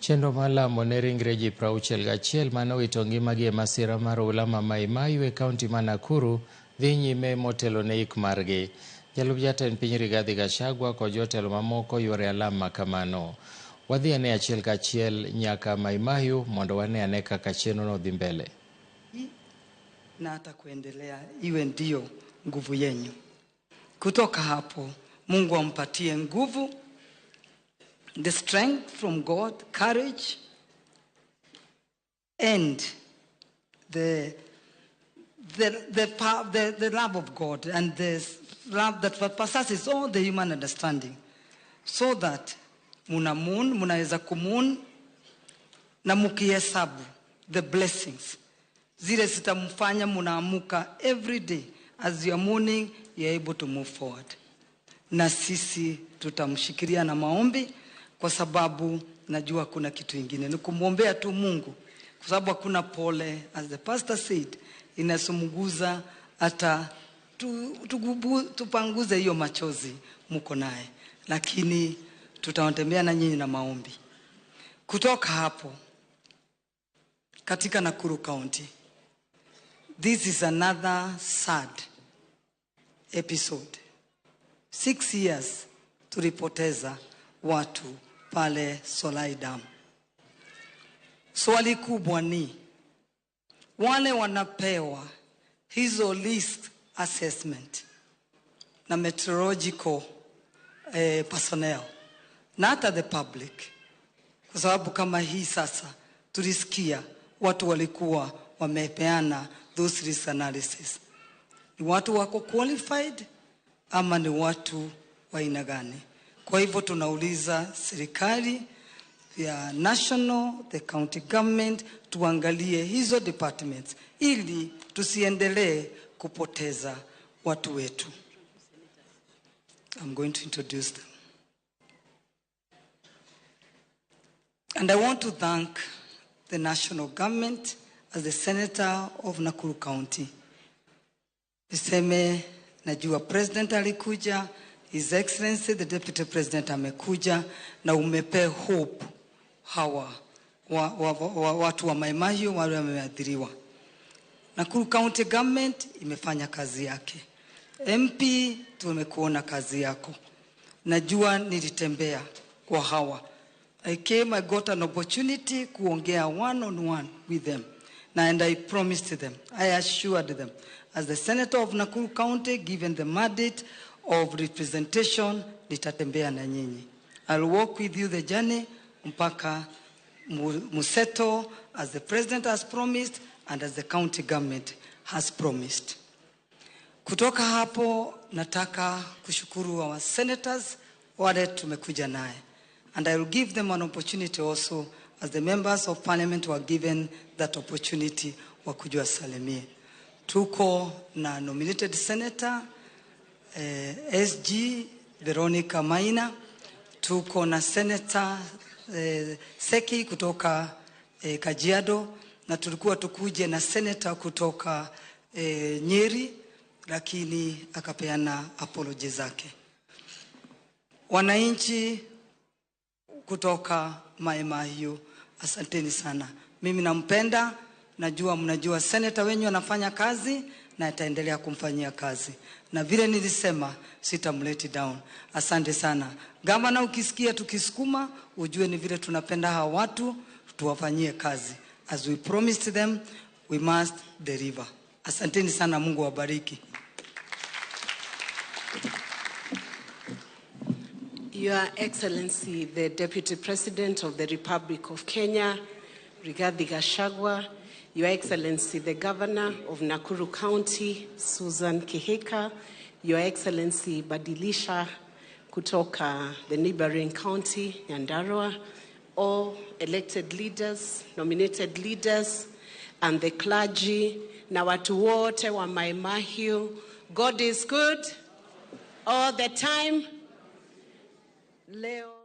Chenro mar lamo ne ringre ji 61 mane owito ngimagi e masira mar oula ma Mai Mahiu e kaunti ma Nakuru dhi nyime motelo ne ik margi. Jalup jatend piny Rigathi Gachagua kod jotelo mamoko yuore alam ma kamano. Wadhi ane achiel kachiel nyaka Mai Mahiu mondo wane ane kaka chenrono dhi mbele. Na hata kuendelea iwe ndiyo nguvu yenyu. Kutoka hapo Mungu ampatie nguvu, the strength from God, courage, and the love of God and the love that passes all the human understanding, so that munaweza kumun na mukihesabu the blessings zile zitamfanya munaamuka every day. As you are mourning, you are able to move forward. Na sisi tutamshikilia na maombi, kwa sababu najua kuna kitu ingine ni kumwombea tu Mungu, kwa sababu hakuna pole, as the pastor said, inasumuguza hata tupanguze hiyo machozi muko naye, lakini tutawatembea na nyinyi na maombi. Kutoka hapo katika Nakuru County, this is another sad episode. 6 years tulipoteza watu pale Solai Dam. Swali kubwa ni wale wanapewa hizo risk assessment na meteorological personnel na hata the public, kwa sababu kama hii sasa tulisikia watu walikuwa wamepeana those risk analysis. Ni watu wako qualified ama ni watu wa aina gani? Kwa hivyo tunauliza serikali ya national, the county government, tuangalie hizo departments ili tusiendelee kupoteza watu wetu. I'm going to introduce them. And I want to thank the national government as the senator of Nakuru County. Niseme najua president alikuja, His Excellency the Deputy President amekuja, na umepe hope hawa watu wa Mai Mahiu wale wameathiriwa. Nakuru County Government imefanya kazi yake. MP tumekuona kazi yako. Najua nilitembea kwa hawa. I came, I got an opportunity kuongea one on one with them. And I promised them, I assured them, as the senator of Nakuru County, given the mandate of representation, nitatembea na nyinyi. I'll walk with you the journey mpaka museto, as the president has promised and as the county government has promised. Kutoka hapo nataka kushukuru our senators wale tumekuja naye. And I will give them an opportunity also, as the members of parliament were given that opportunity wa kujua salimie. Tuko na nominated senator SG Veronica Maina, tuko na senator Seki kutoka Kajiado, na tulikuwa tukuje na senator kutoka Nyeri, lakini akapeana apology zake. Wananchi kutoka Mai Mahiu, asanteni sana. Mimi nampenda, najua mnajua senator wenyu anafanya kazi na ataendelea kumfanyia kazi. Na vile nilisema sitamleti down. Asante sana. Gavana, ukisikia tukisukuma ujue ni vile tunapenda hawa watu, tuwafanyie kazi. As we promised them, we must deliver. Asanteni sana, Mungu awabariki. Your Excellency, the Deputy President of the Republic of Kenya, Rigathi Gachagua, Your Excellency, the Governor of Nakuru County, Susan Kihika, Your Excellency, Badilisha kutoka the neighboring county, Nyandarua, all elected leaders, nominated leaders, and the clergy, na watu wote wa Mai Mahiu. God is good all the time. Leo